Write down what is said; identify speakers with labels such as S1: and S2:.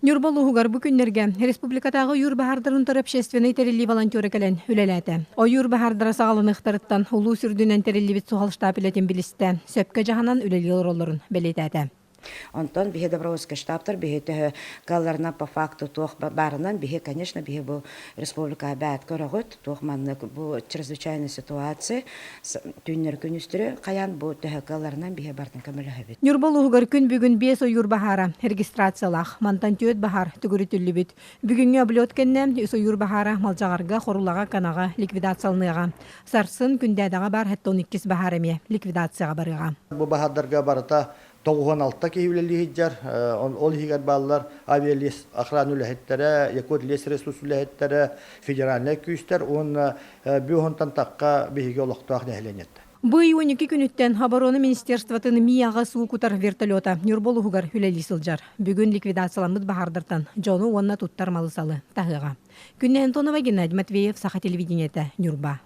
S1: Ньурба улууһугар бу күннэргэ республикатааҕы ойуур баһаардарын утары общественнай тэриллии волонтера кэлэн үлэлээтэ. Ойуур баһаардара саҕаланыахтарыттан улуус үрдүнэн тэриллибит суһал штаб үлэтин билистэ, сөпкө дьаһанан үлэлии олороллорун бэлиэтээтэ.
S2: Онтон биһи добровольскай штабтар биһи төһө кыалларынан по факту туох баарынан биһи, конечно, биһи бу республика бэт көрөҕүт, туох маннык бу чрезвычайная ситуация түүннэр күнүстөрү хайаан бу төһө кыалларынан биһи бартын көмөлөһөбүт.
S1: Ньурба улууһугар күн бүгүн биэс ойуур баһаара регистрациялаах. Мантан түөрт баһаар төгүрүтүллүбүт. Бүгүҥҥү облет кэннэ үс ойуур баһаара Малдьаҕарга, Хорулаҕа, Канаҕа ликвидацияланыаҕа. Сарсын Күндээдэҕэ баар 72 баһаар эмиэ ликвидацияҕа барыаҕа.
S3: Бу баһаардарга барыта 96 киһи үлэлии сылдьар. Ол иһигэр бааллар авиалес охрана үлэһиттэрэ, Якут лесресурс үлэһиттэрэ, федеральнай күүстэр уонна бү тахха биһиги олохтоох нэһилиэнньэттэр.
S1: Бу ый 12 күнүттэн Оборона министерствотын МИА-ҕа суу кутар вертолета Ньурба улууһугар үлэлии сылдьар. Бүгүн ликвидацияламмыт баһаардартан дьону уонна туттар малы-салы таһыаҕа. Күннэ Антонова, Геннадий Матвеев, Саха телевидениетэ, Ньурба.